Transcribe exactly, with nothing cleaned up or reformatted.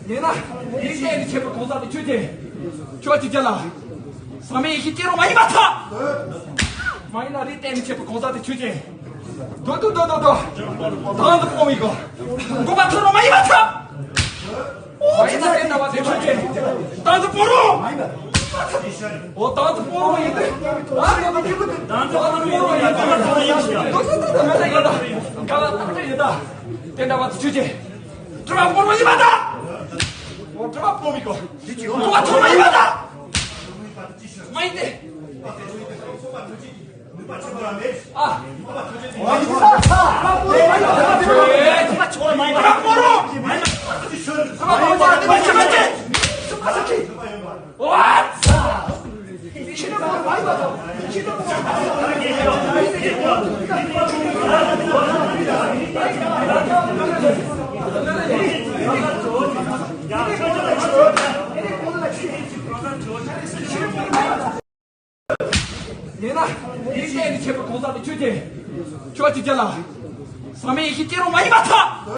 ཡིན་ན། རིགས་གཏན་ནས་ཆད་པའི་གང་ཟག་དེ་ཁྱོད་ཀྱིས། ཁྱོད་ཀྱིས་རྒྱལ་ལ། ཟག་མེད་ཡེ་ཤེས་སྐྱེ་རུང་མ་ཡིན་པར་ཐལ། མ་ཡིན་ན་རིགས་གཏན་ནས་ཆད་པའི་གང་ཟག་དེ་ཁྱོད་ཀྱིས། དོ་དོ་དོ་དོ་དོ། དང་དུ་སྤོང་བའི་གོ། འགོག་པ་ཐོབ་རུང་མ་ཡིན་པར་ཐལ། ཨོ་ཅི་ད་དེ་འདྲ་བ་དེ་ཁྱོད་ཀྱིས། དང་དུ་སྤོང་རུང་། ཨོ་དང་དུ་སྤོང་རུང་ཡིན་ཏེ། ཨ་དང་དུ་སྤོང་རུང་ཡིན་ཏེ། དོ་དོ་དོ་དོ་མེད་ད་ཡོད་ད། ག་ལ་ད་ད་ཡོད་ད། དེ་འདྲ་བ་དེ་ཁྱོད་ཀྱིས། སྒྲུབ་པ་སྤོང་རུང་ཡིན་པར་ཐལ། ཨོ་སྒྲུབ་པ་སྤོང་བའི་གོ། འགོག་པ་ཐོབ་རུང་མ་ཡིན་པར་ཐལ། མ་ཡིན་ཏེ། ཨ། ཡིན་ན། རིགས་གཏན་ནས་ཆད་པའི་གང་ཟག་དེ་ཁྱོད་ཀྱིས། ཁྱོད་ཀྱིས་རྒྱལ་ལ། ཟག་མེད་ཡེ་ཤེས་སྐྱེ་རུང་མ་ཡིན་པར་ཐལ།